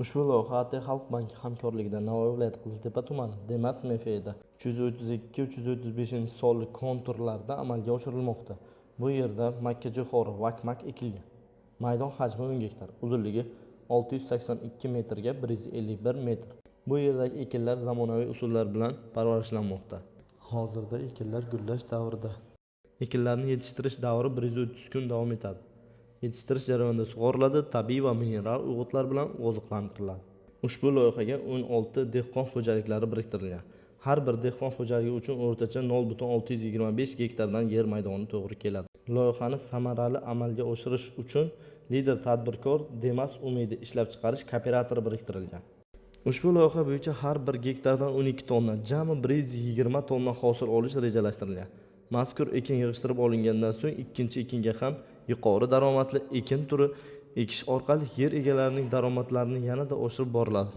Ushbu loyiha AT Xalq banki hamkorligida Navoiy viloyati Qiziltepa tumani Demas MFda 332-335 sonli konturlarda amalga oshirilmoqda. Bu yerda makkajo'xori vakmak ekilgan. Maydon hajmi 10 gektar, uzunligi 682 metrga 151 metr. Bu yerdagi ekinlar zamonaviy usullar bilan parvarishlanmoqda. Hozirda ekinlar gullash davrida. Ekinlarni yetishtirish davri 130 kun davom etadi. Yetishtirish jarayonida sug'oriladi, tabiiy va mineral o'g'itlar bilan oziqlantiriladi. Ushbu loyihaga 16 dehqon xo'jaliklari biriktirilgan. Har bir dehqon xo'jaligi uchun o'rtacha 0,625 gektardan yer maydoni to'g'ri keladi. Loyihani samarali amalga oshirish uchun lider tadbirkor Demas Umidi ishlab chiqarish kooperatori biriktirilgan. Ushbu loyiha bo'yicha har bir gektardan 12 tonna, jami 120 tonna hosil olish rejalashtirilgan. Mazkur ekin yig'ishtirib olingandan so'ng ikkinchi ekinga ham yuqori daromadli ekin turi ekish orqali yer egalarining daromadlarini yanada oshirib boriladi.